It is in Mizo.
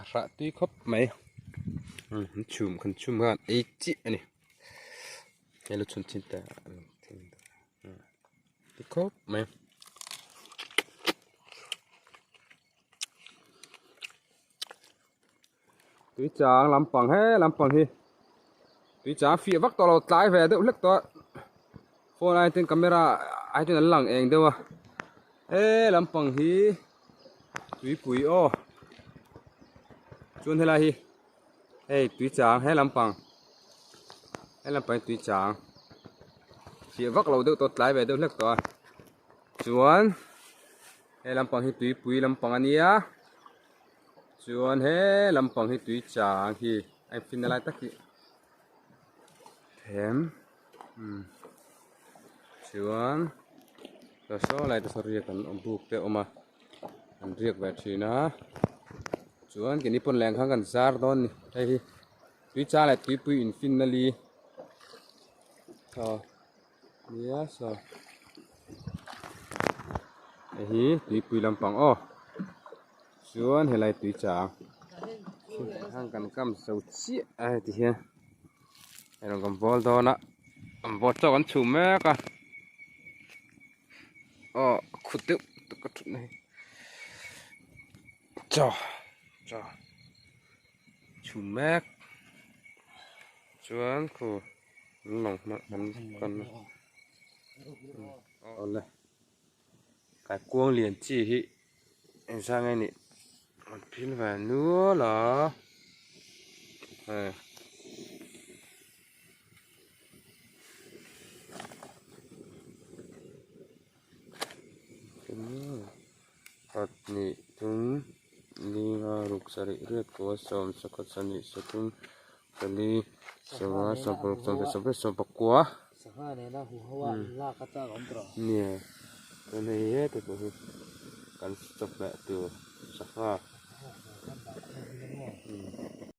Hrah tui khawp mai an chhum kan chhum khan ei chiah a ni hei lu chhun chin te tui khawp mai. Tui chang lampang he lampang hi tui chang fiah vak tawh lo tlai ve deuh hlek tawh a phone ai ten camera ai chuan an lang eng deuh a he lampang hi tuipui aw chuan helai hi hei tui chang he lampang he lampang hi tui chang fiah vak lo deuh tawh tlai ve deuh hlek tawh a chuan he lampang hi tuipui lampang a nia. Chuan he lampang hi tui chang hi a in fin na lai tak hi them umm chuan saw lai te saw riak an awm buk te a awm a an riak ve thin a chuan keini pawn leng khan kan zar dawn a ni hei hi tui chang leh tuipui in fin na li aw nia saw hei hi tuipui lampang aw. Chuan helai tui chang hang kan kam zo chiah a heti hian hei rawn kan bawl dawn a kan bawl tawk an chhuh mek a aw khut deuh tuk a thut na hi chaw chaw chhum mek chuan khu lawng hmang kan kan awle. Kaikuang lian chi hi engzah nge nih an phil ve nual a hei pahnih thum li nga ruk sarih riat kua sawm sakhat sawmhnih sawmthum pali sawmnga sawmparuk sawmpakhat sawmpariat sawmpakua nia chuan hei hete pawh hi kan chawhmeh tur sangha.